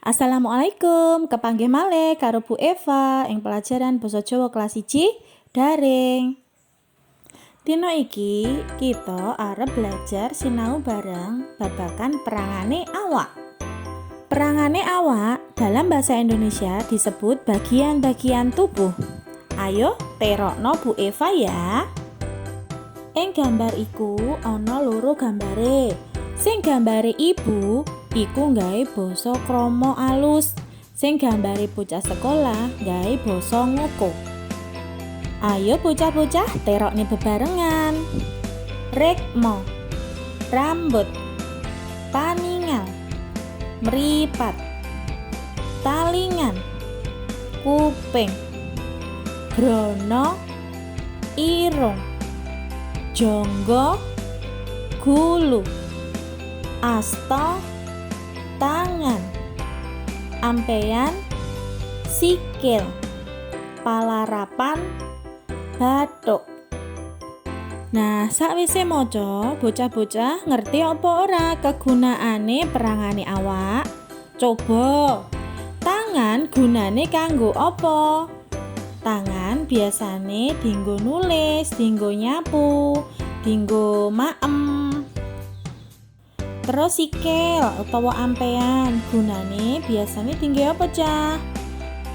Assalamualaikum, kepanggih malih karo Bu Eva ing pelajaran basa Jawa kelas 1 daring. Dina iki kita arep belajar sinau bareng babagan perangane awak. Perangane awak dalam bahasa Indonesia disebut bagian-bagian tubuh. Ayo terokno Bu Eva ya. Ing gambar iku ana loro gambare. Sing gambare ibu iku nggawe basa krama alus. Sing gambare bocah sekolah nggawe basa ngoko. Ayo bocah-bocah terokne bebarengan. Rekma, rambut, paningal, mripat, talingan, kuping, grana, irung, jangga, gulu, asta, tangan, ampeyan, sikil, palarapan, bathuk. Nah, sakwise maca, bocah-bocah ngerti apa ora kegunaane perangane awak? Coba. Tangan gunane kanggo apa? Tangan biasane dinggo nulis, dinggo nyapu, dinggo maem. Terus sikil utawa ampean gunane biasane dinggo apa, Cah?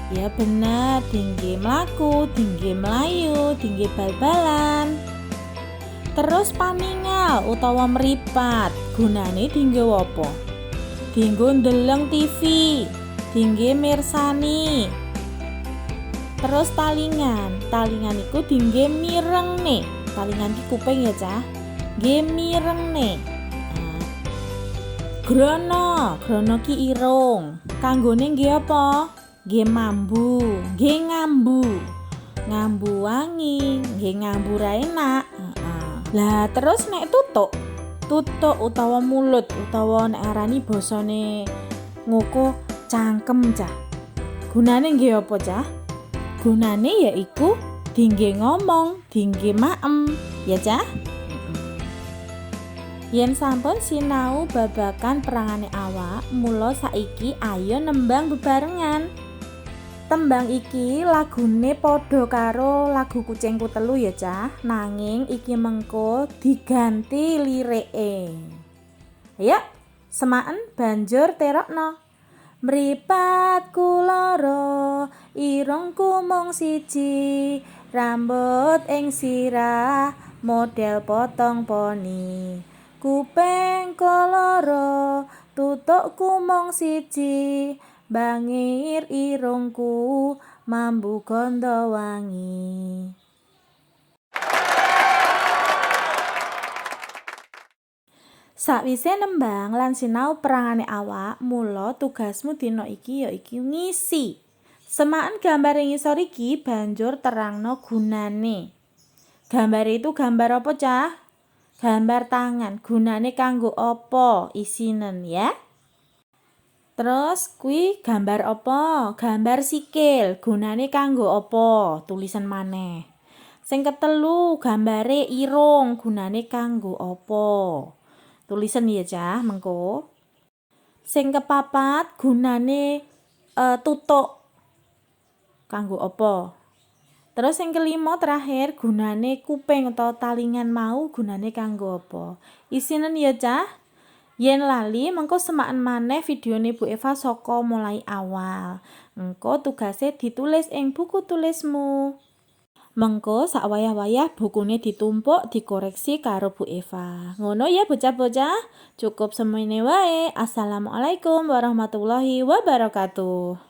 Ya bener, dinggo mlaku, dinggo mlayu, dinggo bal-balan. Terus paningal utawa mripat gunane dinggo apa? Dinggo ndeleng TV, dinggo mirsani. Terus talingan, talingan iku dinggo mirengne. Talingan ki kuping ya, Cah. Nggih mirengne. Nah. Grana, grana ki irung. Kanggone nggih apa? Nggih mambu, nggih ngambu. Ngambu wangi, nggih ngambu ra enak. Heeh. Lah terus nek tutuk, tutuk utawa mulut utawa nek arani basane ngoko cangkem, Cah. Gunane nggih apa, Cah? Gunane yaiku dingge ngomong, dingge maem, ya Cah? Yen sampun sinau babagan perangane awak, mula saiki ayo nembang bebarengan. Tembang iki lagune padha karo lagu Kucingku Telu ya, Cah. Nanging iki mengko diganti lirike. Ayo, semaken banjur terokno. Mripatku loro, irungku mung siji, rambut ing sirah model potong poni. Kupingku loro, tutukku mung siji, bangir irungku mambu ganda wangi. Sakwise nembang lan sinau perangane awak, mula tugasmu dina iki ya iki ngisi. Semaken gambar ing ngisor iki banjur terangno gunane. Gambar itu gambar apa, Cah? Gambar tangan. Gunane kanggo apa? Isinen ya. Terus kuwi gambar apa? Gambar sikil. Gunane kanggo apa? Tulisan maneh. Sing ketelu gambare irung, gunane kanggo apa? Tulisan ya, Cah, mengko. Sing kepapat gunane tutuk. Kanggo apa? Terus sing kelima terakhir gunane kuping utawa talingan mau gunane kanggo apa? Isinen ya, Cah. Yen lali mengko semaken maneh videone Bu Eva saka mulai awal. Engko tugase ditulis ing buku tulismu. Mengko sak wayah-wayah bukune ditumpuk dikoreksi karo Bu Eva. Ngono ya bocah-bocah. Cukup semene wae. Assalamualaikum warahmatullahi wabarakatuh.